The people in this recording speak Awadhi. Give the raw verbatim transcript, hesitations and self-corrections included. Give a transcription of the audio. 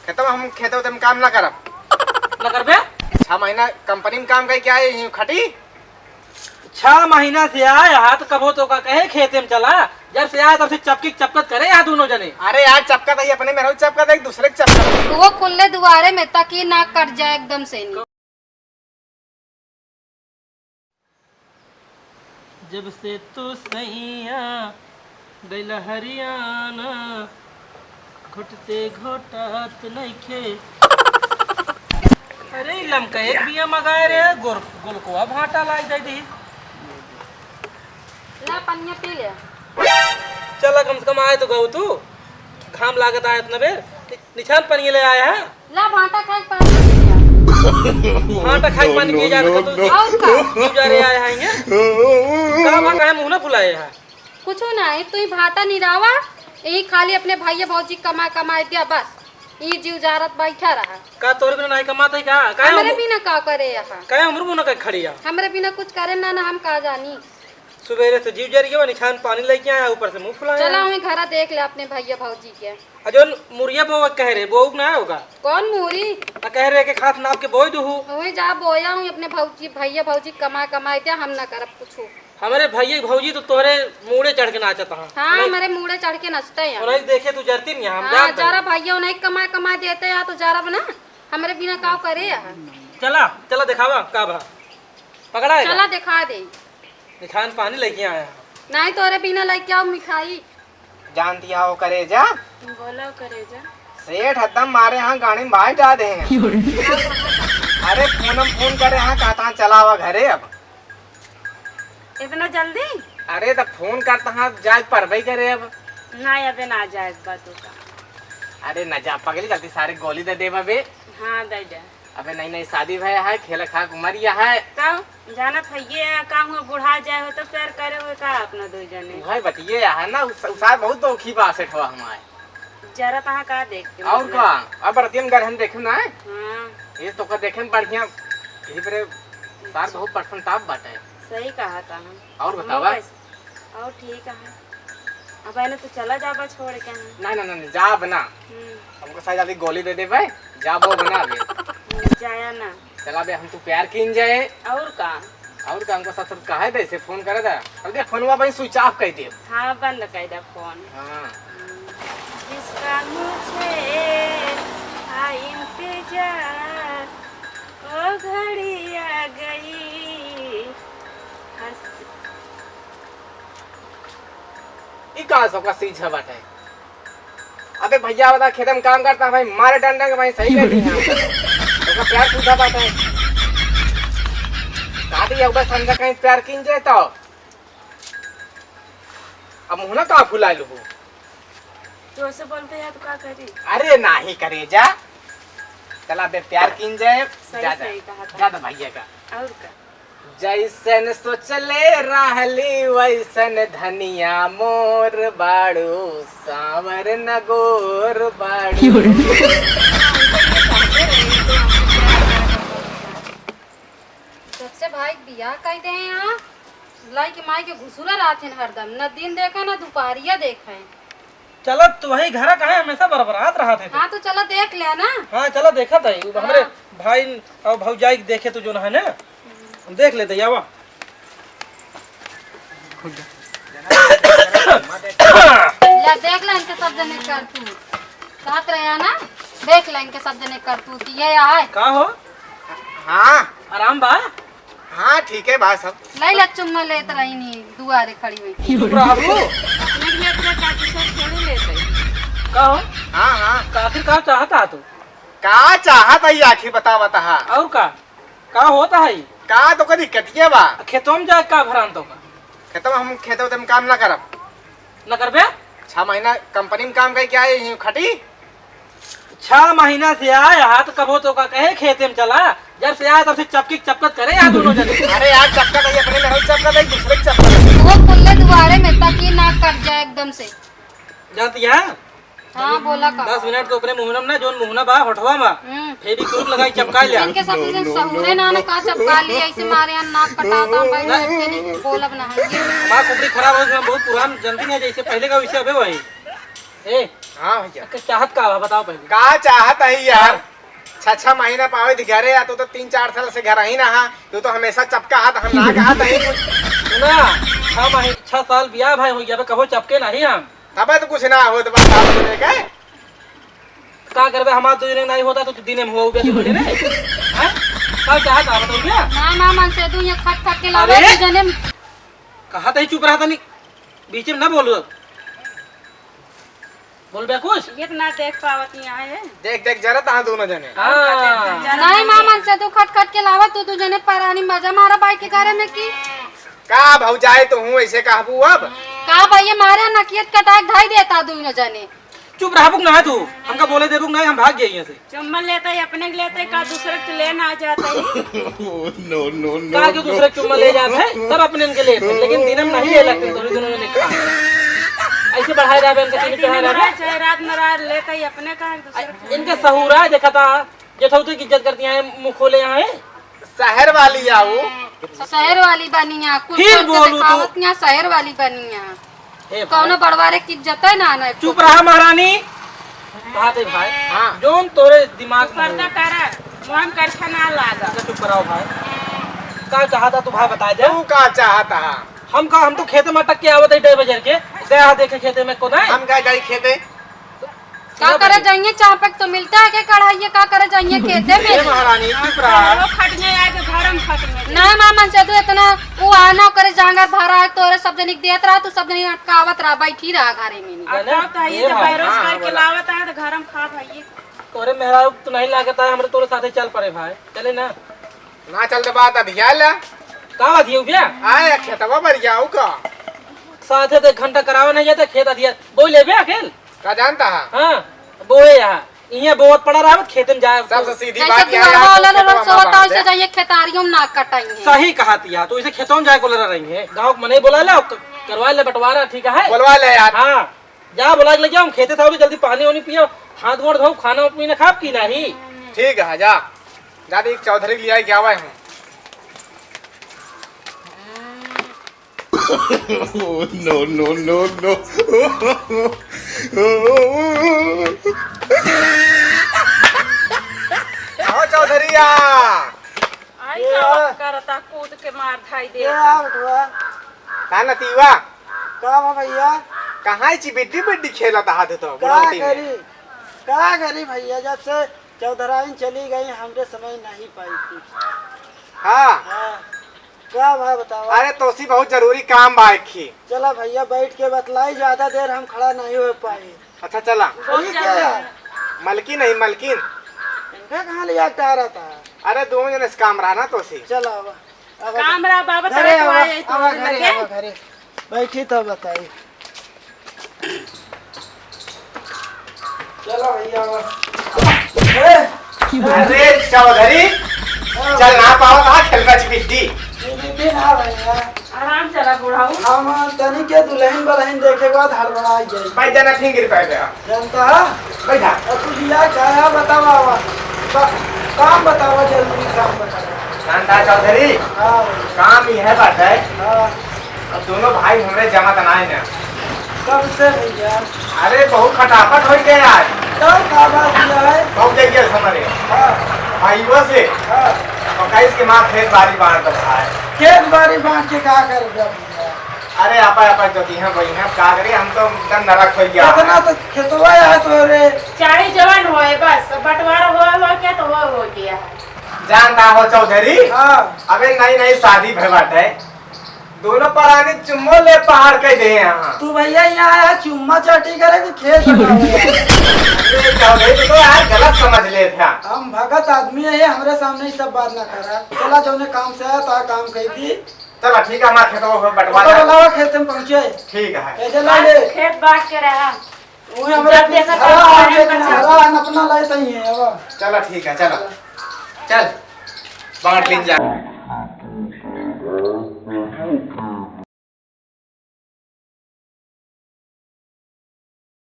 खेतवा हम, खेतवा में काम ना करब। ना करबे? छह महीना कंपनी में काम करके आए, यूं खटी। छह महीना से आए हा, तो कबो तोका कहे खेते में चला? जब से आए, तब से चपकी चपकत करे हा दोनों जने। अरे यार, चपकत है अपने में रहो, चपकत है एक दूसरे के चपकत। वो खुले दुआरे में ताकि नाक कट जाए एकदम से नहीं। जब से तू सैया गइल हरियाणा, घोटते घोटात नइखे। अरे, ई लमका एक बिया मगाए रे, गोल-, गोलकवा भाटा लाई दे दी। ला, पनिया पी ले। चला, कम से कम आए तो गऊ तू, घाम लागत आए इतना बेर। निछान पनिया ले आया है। ला, भाटा खाए के पानी पी लिया। भाटा खाए के पानी पिए जा रहा तू। और का? तू जा रहे आए हैं ये? का भाटा है, मुंह ना फुलाए है? कुछो ना है, तू ही भाटा निरावा, यही खाली अपने भैया भौजी कमा कमाए दिया बस। ये जीव जारत बैठा रहा। का तोरे बिना नहीं कमात है का? काहे हमरे हम बिना का करे यहाँ? काहे हमरे मुंह ना कहे खड़ी है? हमरे बिना कुछ करे ना, ना हम का जानी। सुबेरे से जीव जर गया, निछान पानी लेके आया, ऊपर से मुंह फुलाया। चला, हमें घरा देख ले अपने भैया भौजी के। आ जौन मुरिया बोवे कह रहे, बोऊ ना होगा? कौन मुरी? आ कह रहे कि खात नाप के बोई दुहू। वही जा बोया हूँ अपने भौजी, भैया भौजी कमाए कमाए दे, हम ना करब कुछ। हमरे भैया भौजी तो तोरे मूड़े चढ़ के नाचत हैं। हाँ, उन्हें, हमारे मूड़े चढ़ के नचते हैं। उन्हें देखे तू जरती नहीं, हम हाँ, जानते हैं। जरा भैया उन्हें कमाए कमाए देते हैं तो जरा ना, हमरे बिना काव करे यहाँ। चला, चला दिखावा का भा। पकड़ा है चला का? दिखा दे। निछान पानी लेके आया। नहीं तोरे बिना लेके आओ मिठाई। जानती हो करेजा? बोलो करेजा। सेठ एकदम मारे यहाँ गाड़ी में बाज डाल दे हैं। अरे फोन में फोन करे हैं, कहता चलावा घरे अब। इतना जल्दी? अरे तब फोन करता हाँ, जाए परबई करे अब। ना, अबे ना जाए बातों का। अरे न जा पगली, जल्दी सारे गोली दे देबा बे। हाँ, दे दे। अबे नहीं नहीं, शादी भय है, खेल खा के मरिया है। तब जानत है ये का हुआ, बुढ़ा जाए हो तो प्यार करे हुए का अपना दो जने? भाई बतिये है ना, उस, उसार बहुत धोखी बा सेठवा हमारे। जरा तहाँ का देख के और मतलब। का? अब रतियन घर हम देखे ना है? हाँ। ये तो का देखे में बढ़िया। यही पर सार बहुत पसंद ताप बाटे। सही कहा था हम। और हमहू बतावा? कैसे? और ठीक है। अब एने तू चला जाबा छोड़ के हम। ना, ना, ना, ना, जाब ना। हम्म। हमको शायद अभी गोली दे देबे, जाबो बना अभी। हम्म, जाया ना। चला बे, हम तू प्यार कीन जाए। और का? और का, हमको सब, सब कहे दे, से फोन करे दा। अब दे, फोनवा भाई switch off कर दे। हाँ, बंद कर दे फोन। हाँ। हम्म। जिसका मुझे था इंतजार, वो घड़ी आ गई। हंस ई का सबका सीझा बाटे? अबे भैया बता खेत में काम करता भाई, मारे डंडा के भाई सही कर दी है। तो प्यार पूछा बाटे। शादी अब समझा कहीं प्यार कीन जाए तो। अब मुँह ना का फुला लूबू। तो ऐसे बोलते हैं तो का करी? अरे नाही करे जा। चला बे प्यार कीन जाए। सही, ज्यादा, सही कहा था। ज्यादा भैया का। और का? जैसन सोचले रहली वैसन धनिया मोर बाड़ू, साँवर न गोर बाड़ू। जब से भाई बियाह कइ दे हैं यहाँ, लाई के माई के घुसुरा रहत हैं हरदम, न दिन देखा न दुपहरिया देखा है। चलत तो वही घरा काहे हमेशा बरबरात रहत है। हाँ, तो चला देख ले ना। हाँ, चला देखत है। उ हमरे हाँ। भाई और भौजाई के देखे तो जोन है ना, हम देख लेते, आवा। या देख ले इनके सब जने करतूत। कहत रहे ना, देख ले इनके सब जने करतूत। ये आए। का हो? हाँ। आराम बा? हाँ, ठीक है बा सब। लाई ला चुम्मा लेत रही नी, दुआरे खड़ी हुई। चुप रहा बाबू। अपने के लिए अपना काकी सब थोड़ी लेते। का हो? हाँ, हाँ। का आखिर का चाहत हा तू? का चाहत है आखिर बतावत हा? और का? का होत है? का तो कदी कटिया बा? खेतों में जाए का भरान तो का? खेतों में हम खेतों में काम ना करब। ना करबे? छह महीना कंपनी में काम करके आए, यहीं खटी। छह महीना से आए हा तो कबो तो का कहे खेते में चला, जब से आए तब से चपकी चपकत करे यहाँ दोनों जने। अरे यार, चपकत है अपने में रहो, चपकत है दूसरे की चपकत है। वो खुले दुआरे में ताकि नाक कट जाए एकदम से। जानती है? हाँ, बोला का? दस मिनट तो अपने मुहना में ना, जोन मुहना बा, होठवा में, हम्म। फेविक्विक लगाई चपका लिया। इनके साथ में सहूरे ना, ना का चपका लिया, ऐसे मारे यहाँ नाक कटाता, हम भाई ना। ऐसे नहीं बोलब ना है। हमार कुकड़ी खराब हो गई, हम बहुत पुरान जनती है, जैसे पहले का वैसे अबे वही। ए, हाँ भैया। के चाहत का बा, बताओ पहले। का चाहत है यार? हाँ। छह छह महीना पावे थी घरे, आ तू तो तीन चार साल से घर ही ना हा। तू तो हमेशा चपका हाथ, हम ना कहा तही कुछ। सुना, छह महीने, छह साल बियाह भाई हो गया, अबे कबो चपके नहीं हम। तबे तो कुछ ना होत बा, साहब, सुने के। का करबे, हमार तो दिने नहीं होता, तो तू दिने में हुआ, उबे बोले रे। हैं? का चाहत है, बताओ भैया? ना, ना, मन से तू ये खट खट के लावे, अरे! तू जने में कहा तही चुप रहा तनी, बीच में ना बोलो। बोलबे कुछ? ये तो ना देख पावत यहाँ है। देख, देख, जरा तहाँ दोनों जने। हाँ। नहीं, माँ, मन से तू खट खट के लावा, तू दू जने परानी मजा मारा बाई के घरे में की। का भौजाई तो हूँ, ऐसे कहबू अब? का भैया, मारे नकियत कटाक धाई देता दोनों जने। चुप रहबुक ना तू, हमका बोले देबुक ना, हम भाग जाई यहाँ से। चुम्मा लेता ही अपने के लेता ही, का दूसरे के लेन आ जाता ही। No, no, no, का जो no। दूसरे के चुम्मा ले जाता है, सब अपने इनके लेते हैं, लेकिन दिनम नहीं ले लगते, थोड़ी दिनों में लिखा है। ऐसे बढ़ाए जाबे, इनका चीनी चढ़ाए जाबे। चाहे रात में रात लेता ही अपने का, दूसरे के इनके सहूरा है, देखा था, जेठौती की इज्जत करती हैं, मुँह खोले यहाँ है। शहर वाली आऊ। शहर वाली बनिया, कुछ फिर करके बोलू तू। दिखावत यहाँ शहर वाली बनिया। ए भाई। कौनो बड़वारे की इज्जत है ना, ना चुप रहा महारानी। बात है भाई। हाँ। जोन तोरे दिमाग में पर्दा हो। करा, मुँह में करछा ना लागा। अच्छा, चुप कराओ भाई। का चाहता तू भाई बता दे। तू का चाहता है? हम का, हम तो खेते में अटक के आवत है डेढ़ बजे के। दे आ देखे खेते में को नहीं। हम का जाई खेते? का करे जाइए, चापक तो मिलता है के कढ़ाइए, का करे जाइए खेते में? ए महारानी, चुप रहा। वो खट गए आके घर में खट गए। ना माँ, मन से तू इतना वो आना करे, जांगर भरा है, तोरे सब जनिक देत रहा, तू सब जनिक अटकावत रहा, बैठी रहा घरे में। अब जाने? का तो ये ए तो भाई। पैरोस हाँ, करके बोला। लावत है तो घर में खा भाई। तोरे मेहरारू तो नहीं लागत है, हमरे तोरे साथे चल पड़े भाई, चले ना। ना चल तो बात अधिया ला। का बात ये भैया? आए खेतवा पर जाऊ का? साथे तो एक घंटा करावे नहीं जाते, खेत अधिया। बोल ले बे अकेल। का जानता है? हाँ, बोए यहाँ। इहाँ बोवत पड़ा रहत, खेते में जाए। सबसे सीधी जैसे बात यहाँ दुआरवा है, वाला खेतवा लोग में सोवत बात है, है। वैसे जाइए खेतारियों में ना कटाइए। सही कहा तिया, तो इसे खेतों में जाए को लड़ा रही है। गाँव के मने बोला ले, क-, करवा ले बंटवारा, ठीक है? बोलवा ले यार। हाँ, जा बोला के ले जाओ, हम खेते था, अभी जल्दी पानी वानी पियो, हाथ गोड़ धो, खाना पीना खाब की नहीं? ठीक है, जा, जा दी चौधरी लिया के आवे हैं। Oh, no, no, no, no। आओ चौधरिया। आई ये का आ। करता, कूद के मार धाई ये देता। आ बेटवा। का नतीवा? का बा भैया? कहाँ ची बिड्डी बिड्डी खेलत हाथ तो का बुढ़ौती में? करी? का करी भैया, जब से चौधराइन चली गई, हमरे समय नहीं पाई थी। हाँ। हाँ। का बा बतावा? अरे तोसी बहुत जरूरी काम बा एक ही। चला भैया, बैठ के बतलाई, ज्यादा देर हम खड़ा नहीं हो पाए। अच्छा चला। बहुत ठीक ज्यादा है। है। मलकिन नहीं, मलकिन। इनका कहाँ ले जाता रहा था? अरे दोनों जने से काम रहा ना तोसी। चला आवा। आवा। काम रहा बाबा, घरे तोरा आवा, आवा, तो घरे लगे। आवा, घरे। बैठी तब बताई। चलो भैया, बस। ए! अरे चौधरी, हाँ। चल ना पावा, कहाँ खेलबा ची बिट्टी? ये बिट्टी ना भैया। आराम चला बुढ़ाऊ। हम तनी के दुल्हन बलहन देखे के बाद हड़बड़ा गए। भाई जाना फिंगर पे गया। जानता है? बैठा। अब तू बिया क्या है बतावा, आवा। बा-, काम बतावा, जरूरी काम बतावा। जानता चौधरी? हाँ भैया। काम यह बात है। हाँ। अब दोनों भाई हमरे जमा त नाय ना। कब से भैया? अरे, बहुत खटापट होइ गए आज। तब का बात हुआ है? बहुत जगह हमारे। हाँ। भाइयों से। हाँ। और कईस के माँ खेत बाड़ी बांट दो भाई। खेत बाड़ी बांट के का कर दिया भैया? अरे, आपा, आपा जो की हैं, वही हैं, का करी, हम तो एकदम नरक होइ गया। इतना तो खेतवा है तो रे। चाहे जवान होए, बस बंटवारा हुआ, हुआ क्या तो हुआ, हो गया है। जानता हो चौधरी? हाँ। अबे नई नई शादी भय बाटे। दोनों परानी चुम्मो ले पहाड़ के दे यहाँ। तू भैया यहाँ आया चुम्मा चाटी करे कि खेत बनावे? अरे चौधरी, तू तो यार गलत समझ ले था। हम भगत आदमी है, हमरे सामने ये सब बात ना करा। चला जौने काम से आया, ता काम कही दी। चला ठीक है, हमारे खेतवा को बंटवा तो दे। बुलावा, खेत में पहुँचे। ठीक है। कैसे ला ले? खेत बांट के रहा। वो हमारे जब देखा तब हरा, हरा, हरा, अपना लाए सही है, अब। चला ठीक है, चला। चल, बांट लीन जा।